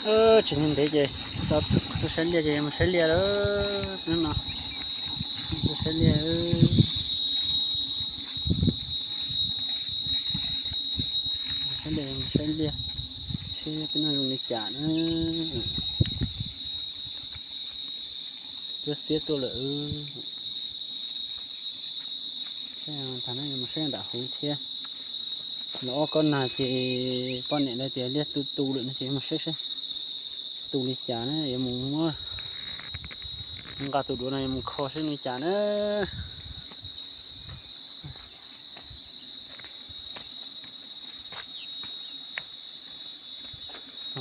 Tsis ntev ces tau tuaj saib liaj ces mus saib liaj lawm no. Tuaj saib liaj, saib liaj, saib liaj, seb peb noj zoo li cas na. Cuab xiab tuaj lawm. Tag no mus saib nram hauv thiab. Los ob kob nag ces poj niam lawv tias liaj tu tu lawm no ces mus saib seb tu li cas na, yuav mus muab nqa tus duav no yuav mus kho seb li cas na.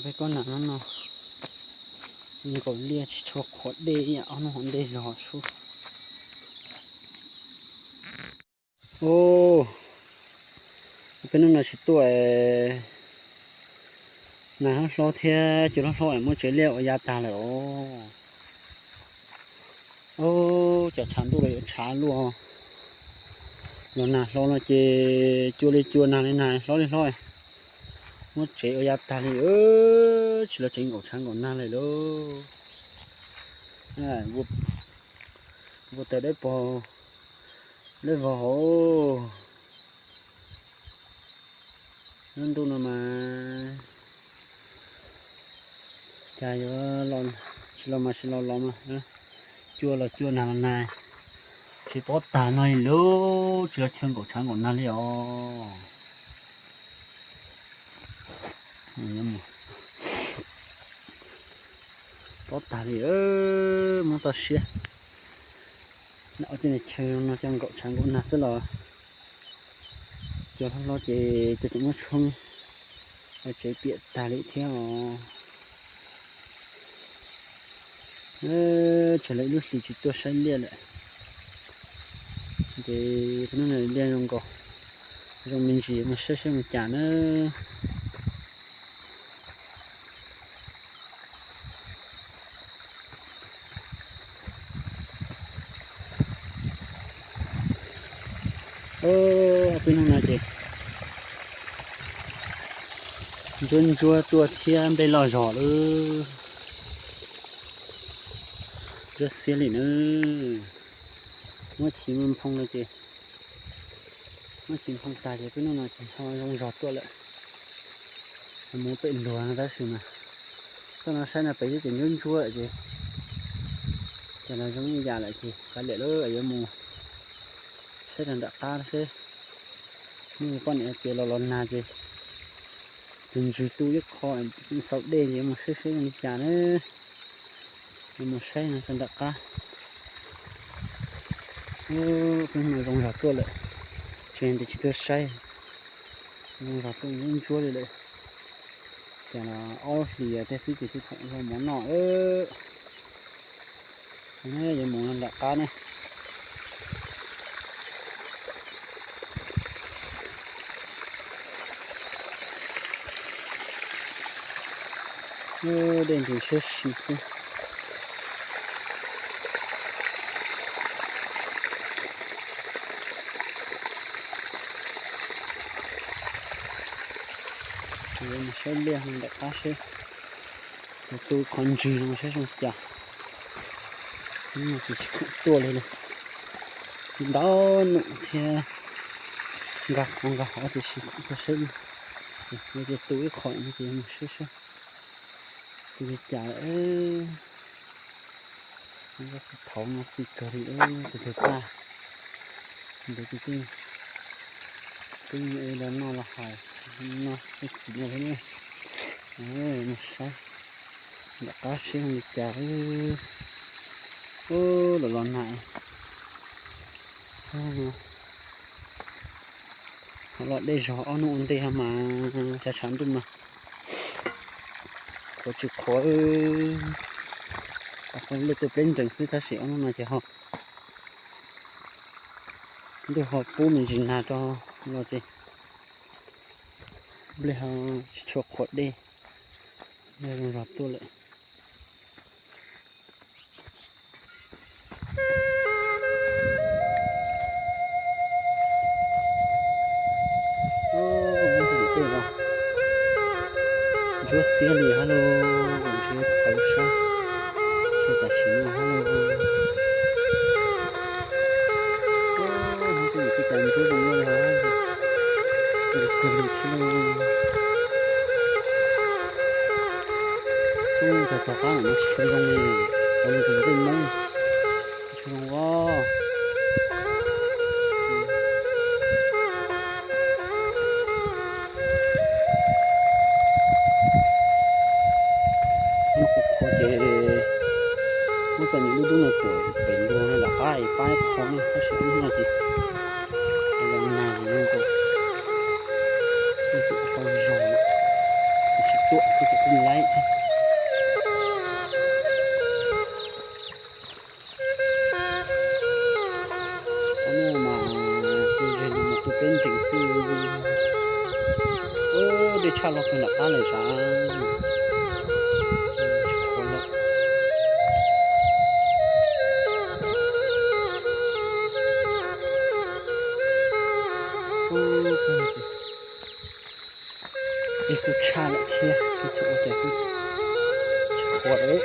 Peb kob nag no no nkaus liaj tsis tshua qhuav dej ib yam ob hnub hauv ntej zog sub. Peb hnub no tsis tuaj, nag hlob hlob thiab cua hlob hlob es muab tsev liaj ua ya tag lawm os. Ub, cas tshav ntuj los yuav tshav luaj. Los nag hlob no ces cua li cua, nag li nag, hlob li hlob, muab tsev ua ya tag li. Tsis los tsev nkaum tshav nkaum nag li lauj. Npua taws dawb paug dawb vog hauv. Lub ntuj no mas cas yuav los, tsis los mas tsis los los mas, cua los cua, nag los nag, tsis paub tag no li lauj, tsis los chaw nkaum tshav nkaum nag li os. Paub tag li, muab toj siab. Lam ua tej chaw no coj nkaum tshav nkaum nag xwb los cua hlob hlob ces cua tseem muab tshoob tsev piam tag li thiab os. Tshuav lawv ib lub hlis tsis tuaj saib liaj lawm. Ces hnub no liaj zoo nkaus, zoo me ntsis, mus saib saib mus cas na. Peb hnub no ces ntsuab ntsuab tuaj thiab nplej loj zog lawm. Ntsuab xiab li na. Muab chiv nphoo no ces, muab chiv nphoo tag ces peb hnub no ces ho zoo zog tuaj lawm. Mus pem luag no tab sis mas toj no saib no pem twb ces ntsuab ntsuab lawm ces, ces los zoo ib yam lawm ces kav liam lawm, yuav mus saib rau nram qab seb. Hnub poj niam tias los los nag ces tus ntsws tu ib qho xaus dej ces yuav mus saib saib zoo li cas na. Yuav mus saib no rau nram qab. Peb hnub no zoo zog tuaj lawm, tsis ntev tsis tuaj saib, zoo zog tuaj ntsuab ntsuab li lawm. Ces los ob lub hlis tej xwb ces twb thaum los mov noj lawm. Yuav mus nram qab ne. Dej ntsws siab si xwb. Mus saib liaj nram qab seb, tus tu qhov ntswg no saib zoo cas. Hnub no ces tsis khoom tuaj li lauj, ntau num thiab nkag qhov nkag hov tiam sis tuaj saib, ces tu ib qho no ces mus saib saib tu li cas lawm. Txiv thaud no txi kawg li, tus twg paj ntawd ces twb nyiam los noj los haus, noj ib txhis no thiab. Mus saib nram qab seb zoo li cas. Ub, los los nag, ho los dej zog ob hnub ua ntej mas tshav tshav ntuj mas qhuav tsis qhuav, qhuav luaj tuaj pleb nrees xwb tab sis ob hnub no ces ho ntuj ho pub me ntsis nag rau los ces nplej ho tsis tshua qhuav dej, zoo zog tuaj lawm. Ub, tej no, Ntsuab xiab li hab lauj, ntshe txhawv sab, ntshe tam sim no hab lauj. Ub, hnub twg yus twb cas ntsuab zoo li hab, zoo kawg li thiab lauj. Ub, tag tog qab no tsis tshua zoo li, tau li tus ntsej Hmoob, tsis tshua zoo os. Qhov no qhuav qhuav ces muab txom nyem dub dub no tuam pem nruag no lam qab es pab qhov no tab sis ub no ces zoo nag ces zoo nkaus, yeej tseem tau zog, tsis tuam twb tseem tub laib thiab. Qhov no mas tej zag no mas tu peb nrees xwb. Ub, dej tshaj loj kawg nram qab lawm sav. Tsis qhuav lawm. Ub, ib kuj tshaj lawm thiab, ib tug ua cas kuj tsis qhuav lawm.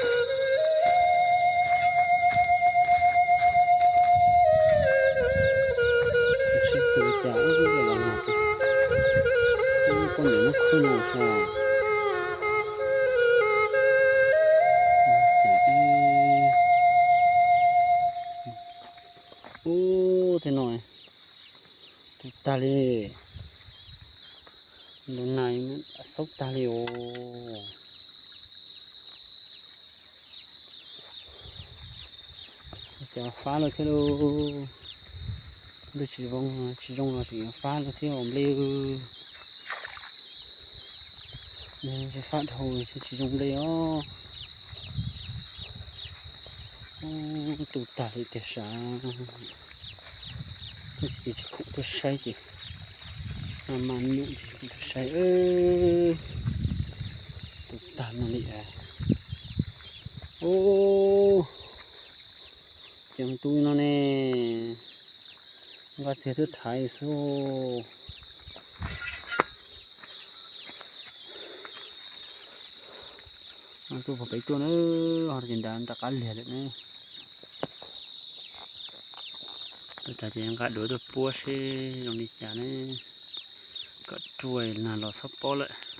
Seb tus li cas, los nag, poj niam muab khwb no sav. Ub, tej no tu tag li, ntoo nag xaub tag li os. Cas fab lawm thiab lauj. Nplej tsis zoo, tsis zoo los tseem yuav fab lawm thiab os nplej. Ntshe fab dhau ces tsis zoo nplej os. Ub, tu tag li tiag sav. Tab sis ces tsis khoom tuaj saib ces, mas nyuam ces tsis khoom tuaj saib. Tu tag no li. Ub, ces tu no ne, nqa txiag twb thaiv xwb. Tuaj pog pem tuaj na, ho ces nrad nram qab liag lawm ne. Tuaj tas ces nqa duav tuaj puab seb zoo li cas ne, kom ruaj nag los txhob pob lawm.